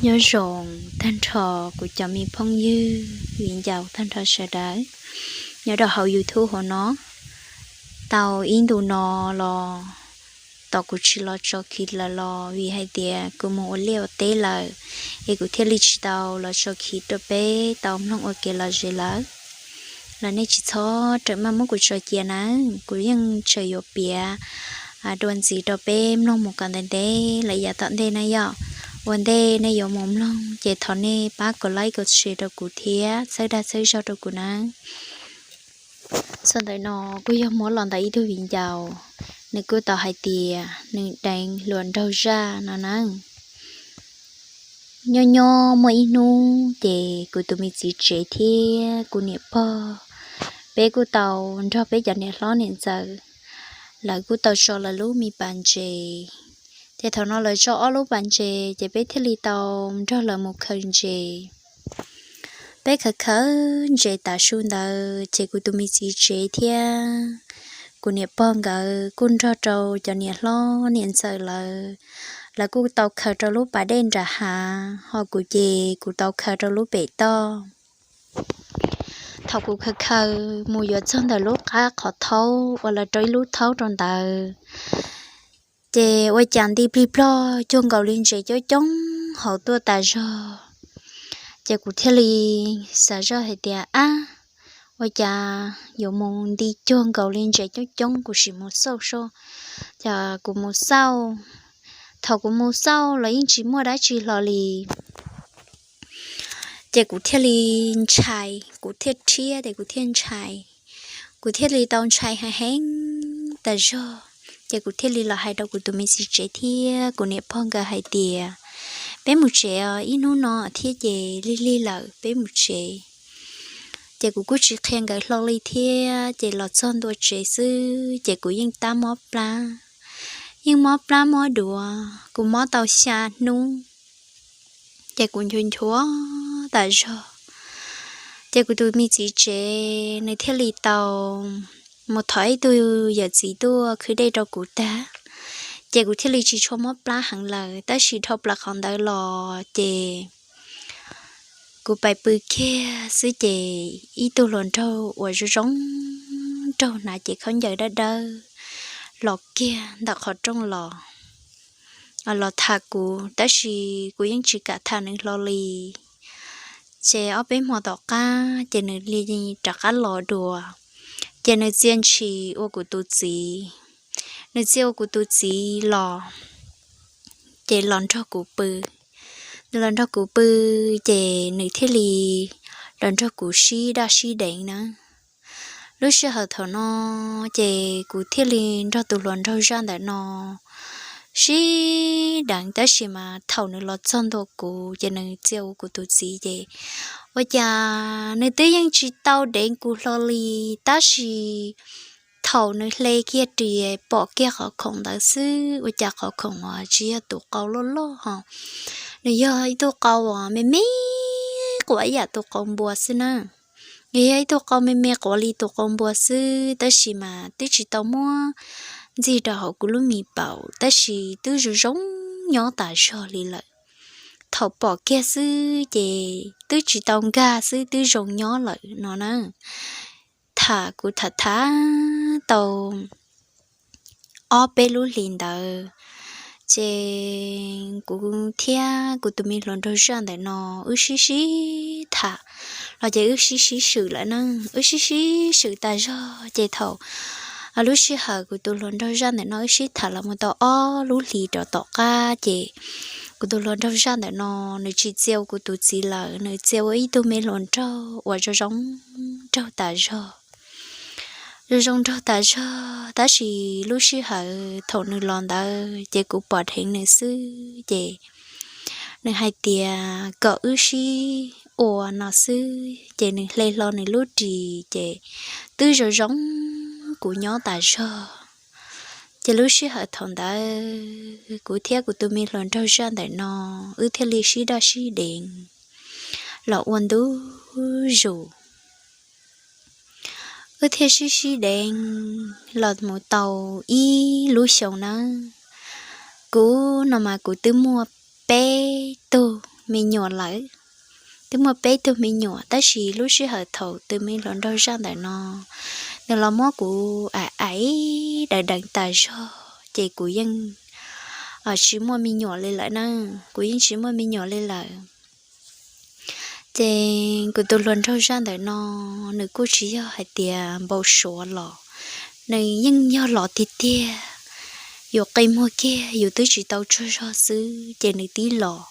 Nyob zoo tag nrho kuv cov me phooj ywg viv ncaus tag nrho sawv daws nyob rau hauv YouTube hauv no. Tau ib ntu no los tom kuv tsis los tso khiv lawm los vim hais tias kuv mus ua liaj ua teb lawm, es kuv thiaj li tsis tau los tso khiv rau peb tau mloog ua kev lom zem lawm. Los nej tsis txhob rawm maj muab kuv tso cia nawb, kuv yeej tseem yuav piav dua ntxiv rau peb mloog mus kom ntev ntev lawm yav tom ntej na yom. Ua ntej nej yuav mus mloog ces thov nej pab kom like kom share rau kuv thiab txhawb dag txhawb zog rau kuv nawb. Txog ntawm no kuj yog muab los ntawm ib tug viv ncaus, nws kuj tau hais tias nws deev hluas nraug zaj no nawb. Nyob nyob muaj ib hnub ces kuv tus me txiv tsev thiab kuv niam pog, peb kuj tau nrog peb cov niam hlob niam ntxawm, lawv kuj tau tso lawv lub me pas ntses. Ces thaum no lawv tso ob lub pas ntses ces peb thiaj li tau nrog lawv mus khaws ntses. Peb khaws khaws ntses tas su ntawd ces kuv tus me txiv tsev thiab kuv niam pog nkawd kuj nrog rau cov niam hlob niam ntxawm lawv, lawv kuj tau khaws rau lub pas dej nram hav, ho kuv ces kuv tau khaws rau lub pem toj. Thaum kuv khaws khaws mus yuav txog ntawm lub qab qhov thaub uas lawv rau ib lub thaub rau ntawd, ces ua cas nti plig plog cuag nkaus li ntses coob coob hauv tuaj tas zog. Ces kuv thiaj li xav zoj hais tias, ab, ua cas yuav mus nti cuag nkaus li ntses coob coob, kuv sim mus xauj soj. Ces kuv mus xauj, thaum kuv mus xauj los yeej tsis muaj dab tsi hlo li. Ces kuv thiaj li ntshai, kuv thiaj rhiab ces kuv thiaj ntshai, kuv thiaj li tau ntshai heev heev tas zog. Ces kuv thiaj li los hais rau kuv tus me txiv tsev thiab kuv niam pog nkawd hais tias, peb mus tsev os, ib hnub no thiab ces lig lig lawm, peb mus tsev. Ces kuv kuj tsis qhia nkawd hlo li thiab, ces los txog ntua tsev xwb ces kuv yeej tab mob plab, yeej mob plab mob duav, kuv mob tau xya hnub. Ces kuv nchuav nchuav tas zog. Ces kuv tus me txiv tsev nws thiaj li tau mus thov ib tug yawm txiv tuaj khwb dej rau kuv tag, ces kuv thiaj li tsis tshua mob plab heev lawm. Tab sis dhau plaws qhov ntawd los ces kuv pais pw kiag xwb ces ib tug hluas nraug uas zoo zoo nraug hnav cev khaub ncaws dawb dawb los kiag ntawm qhov rooj los, los tham kuv, tab sis kuv yeej tsis kam tham nws hlo li. Ces ob peb hmo tom qab ces nws li rov qab los dua, ces nws txia ntshis ua kuv tus txiv. Nws txia ua kuv tus txiv los, ces los nrog kuv pw. Nws los nrog kuv pw, ces nws thiaj li los nrog kuv sib daj sib deev na. Lub sij hawm thaum no ces kuv thiaj li nrog tus hluas nraug zaj ntawm no sib deev, tab sis mas thaum nws los txog ntua kuv ces nws txia ua kuv tus txiv ces ua cas nws twb yeej tsis tau deev kuv hlo li, tab sis thaum nws hle kiag ris pom kiag qhov khoom ntawd xwb, ua cas qhov khoom tsis yog tus qau loj loj ho, nws yog ib tug qau uas me me quav ib yam tus qau npua xwb na. Nws yog ib tug qau me me quav li tus qau npua xwb, tab sis mas twb tsis tau muab ntxig rau hauv kuv lub me paum, tab sis twb zoo zoo nyob tas zog li lawm. Thaum pom kiag xwb ces twb tsis tau nkag xwb twb zoo nyob lawm no na. Tham kuv tham tham tau ob peb lub hlis ntawd, ces kuv thiab kuv tus me hluas nraug zaj ntawm no wb sib sib tham los ces wb sib sib swm lawm na. Wb sib sib swm tas zog ces thaum lub sij hawm kuv tus hluas nraug zaj ntawm no wb sib tham los mus tau ob lub hlis rov tom qab ces kuv tus hluas nraug zaj ntawm no nws tsis txia ua kuv tus txiv lawm, nws txia ua ib tug me hluas nraug uas zoo zoo nraug tas zog. Zoo zoo nraug tas zog, tab sis lub sij hawm thaum nws los ntawd ces kuv pom dheev nws xwb ces nws hais tias kom wb sib ua no xwb, ces nws hle hlo nws lub ris ces twb zoo zoo kuv nyob tas zog. Ces lub sij hawm thaum ntawd kuv thiab kuv tus me hluas nraug zaj ntawm no wb thiaj li sib daj sib deev los ua ntu zus. Wb thiaj sib sib deev los mus tau ib lub xyoo nawb. Kuv no mas kuv twb muaj peb tug me nyuam lawm, twb muaj peb tug me nyuam, tab sis lub sij hawm thaum tus me hluas nraug zaj ntawm no nws los muab kuv aim aim deev deev tas zog ces kuv yeej tsis muaj me nyuam li lawm na, kuv yeej tsis muaj me nyuam li lawm. Ces kuv tus hluas nraug zaj ntawm no nws kuj tsis yog hais tias npau suav los, nws yeej yog los tiag tiag. Yus qi muag kiag yus twb tsis tau tsaug zog xwb ces nws tib los.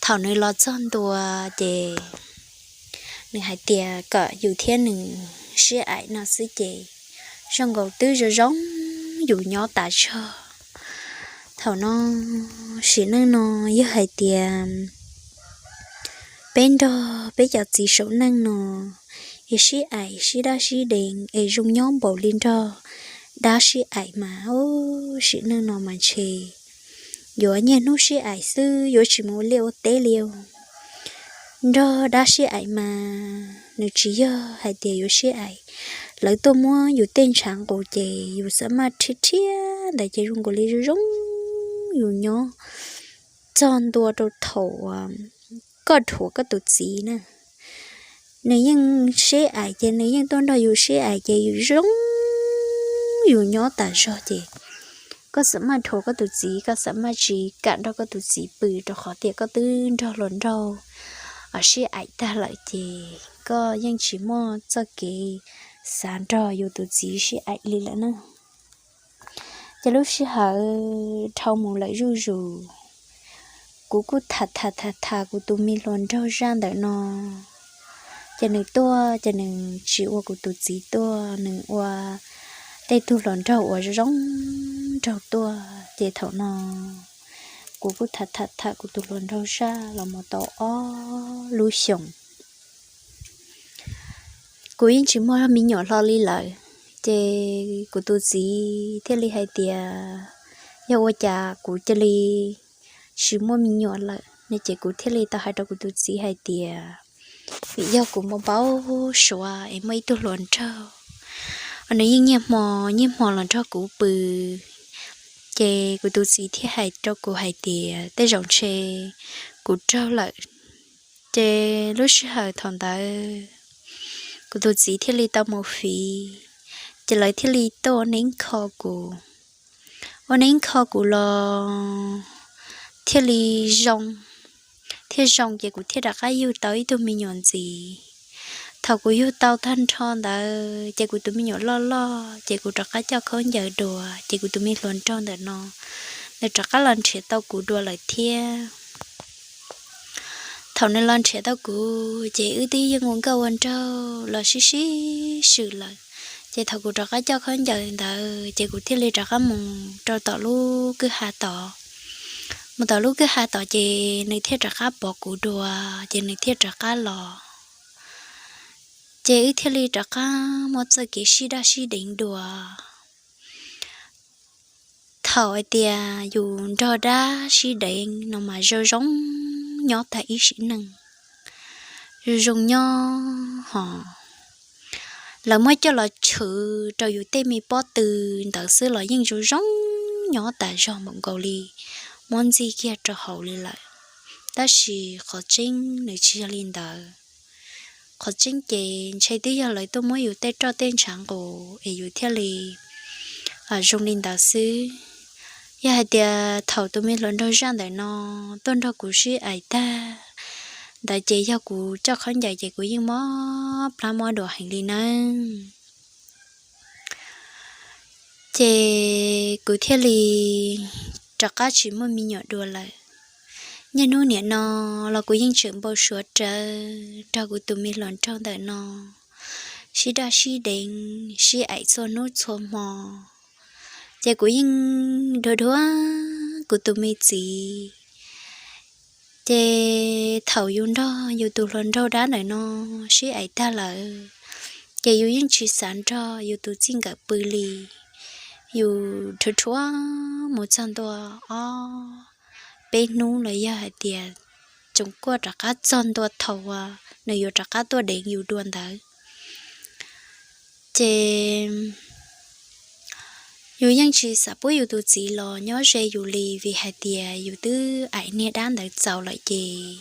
Thaum nws los txog ntua ces nws hais tias kom yus thiab nws sib aim no xwb ces zoo nkaus twb zoo zoo yus nyob tas zog. Thaum no sim neej no yog hais tias peb nrog peb cov txiv saum neej no es sib aim sib dab sib deev es zoo nyob npaum li nrog dab sib aim mas, sim neej no mas ntshe yuav niaj hnub sib aim xwb, yuav tsis mus ua liaj ua teb li. Nrog dab sib aim mas nws tsis yog hais tias yuav sib aim, lawv tuaj muab yus tej ntshav nqus ces yus xam maj rhiab rhiab ntawd ces zoo nkaus li zoo zoo yus nyob txog ntua rau thaum koj dhuav koj tus txiv na. Nws yeej sib aim ces nws yeej tuaj nrog yus sib aim ces yus zoo yus nyob tas zog ces koj xam maj dhuav koj tus txiv, koj xam maj tsis kam nrog koj tus txiv pw rau qhov tias koj twb nrog hluas nraug sib aim tag lawm ces koj yeej tsis muaj txoj kev xav nrog yus tus txiv sib aim li lawm na. Ces lub sij hawm dhau mus lawm zuj zus, kuv kuj tham tham tham tham kuv tus me hluas nraug zaj ntawm no, ces nws tuaj ces nws tsis ua kuv tus txiv tuaj, nws ua tej tug hluas nraug uas zoo zoo nraug tuaj. Ces thaum no kuv kuj tham tham tham kuv tus hluas nraug zaj los mus tau ob lub xyoos, kuv yeej tsis muaj me nyuam hlo li lawm. Ces kuv tus txiv thiaj li hais tias yog ua cas kuv cia li tsis muaj me nyuam lawm ne, ces kuv thiaj li tau hais rau kuv tus txiv hais tias vim yog kuv npau npau suav es muaj ib tug hluas nraug, nws yeej niaj hmo niaj hmo los nrog kuv pw. Ces kuv tus txiv thiaj hais rau kuv hais tias tej zaum ntshe kuv raug lawm. Ces lub sij hawm thaum ntawd kuv tus txiv thiaj li tau mus fiv, ces lawv thiaj li tuaj ua neeb kho kuv. Ua neeb kho kuv los thiaj li zoo, thiaj zoo ces kuv thiaj rov qab yug tau ib tug me nyuam ntxiv. Thaum kuv yug tau tag nrho ntawd ces kuv tus me nyuam loj loj ces kuv rov qab coj khaub ncaws dua, ces kuv tus me hluas nraug ntawm no nws rov qab los nrhiav tau kuv dua lawm thiab. Thaum nws los nrhiav tau kuv ces wb twb yeej ua nkauj ua nraug los sib sib swm lawm. Ces thaum kuv rov qab coj khaub ncaws ntawd ces kuv thiaj li rov qab mus rau tom lub kwj ha tod. Mus tom lub kwj ha tod ces nws thiaj rov qab pov kuv dua, ces nws thiaj rov qab los. Ces wb thiaj li rov qab muaj txoj kev sib daj sib deev dua. Thaum hais tias yus nrog dab sib deev no mas zoo zoo nyob tag ib sim neej, zoo zoo nyob hos lawv muab coj los chwv rau yus tej me pob tw ntawd xwb los yeej zoo zoo nyob tas zog npaum nkaus li muab ntxig kiag rau hauv li lawm. Tab sis qhov tseeb nws tsis yog li ntawd. Qhov tseeb ces ntshe twb yog lawv tuaj muab yus tej roj tej ntshav nqus es yus thiaj li zoo li ntawd xwb. Yog hais tias thaum tus me hluas nraug zaj ntawm no tuaj nrog kuv sib aim tag ntawd ces yog kuv coj khaub ncaws ces kuv yeej mob plab mob dua heev li nawb. Ces kuv thiaj li rov qab tsis muaj me nyuam dua lawm. Niaj hnub niam no los kuv yeej tseem npau suav rawv nrog kuv tus me hluas nraug ntawm no sib daj sib deev sib aim txhua hnub txhua hmo. Ces kuv yeej dhuav dhuav kuv tus me txiv. Ces thaum yus nrog yus tus hluas nraug dab ntawm no sib aim tag lawm, ces yus yeej tsis xav nrog yus tus txij nkawm pw li. Yus rhuav rhuav mus txog ntua ob peb hnub los yog hais tias tsoom kuaj rov qab txog ntua thaum uas nws yuav rov qab tuaj deev yus dua ntawd. Ces Yus yeej tsis xav pub yus tus txiv los nyob ze yus li, vim hais tias yus twb aim niag dab ntawd txaus lawm ces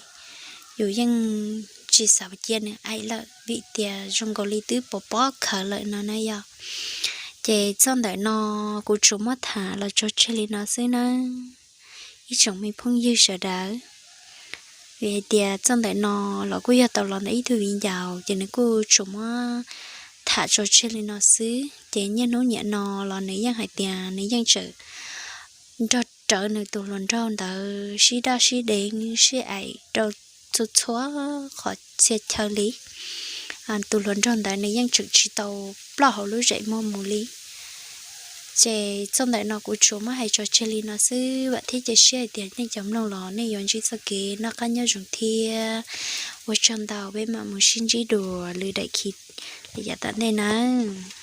yus yeej tsis xav cia nws aim lawm, vim tias zoo nkaus li twb pov pob khaws lawm no na yog. Ces txoj ntawm no kuv tsuas muab tham los tso tseg li no xwb nawb, ib tsoom me phooj ywg sawv daws. Vim hais tias txoj ntawm no los kuj yog tau los ntawm ib tug viv ncaus, ces nws kuj tsuas muab tham tso tseg li no xwb. Ces niaj hnub niam no los nws yeej hais tias nws yeej tseem nrog rawv nws tus hluas nraug ntawd sib daj sib deev sib aim rau txhua txhua qhov txhia chaw li. Tus hluas nraug ntawd nws yeej tseem tsis tau ploj hauv lub zem muag mus li. Ces txoj ntawm no kuv tsuas muab hais tso tseg li no xwb, vam thiab cia siab hais tias nej cov mloog los nej yuav ntsib txoj kev noj qab nyob zoo thiab. Ua tsaug ntau, peb mam mus sib ntsib dua lwm daim khi lwm yav tom ntej nawb.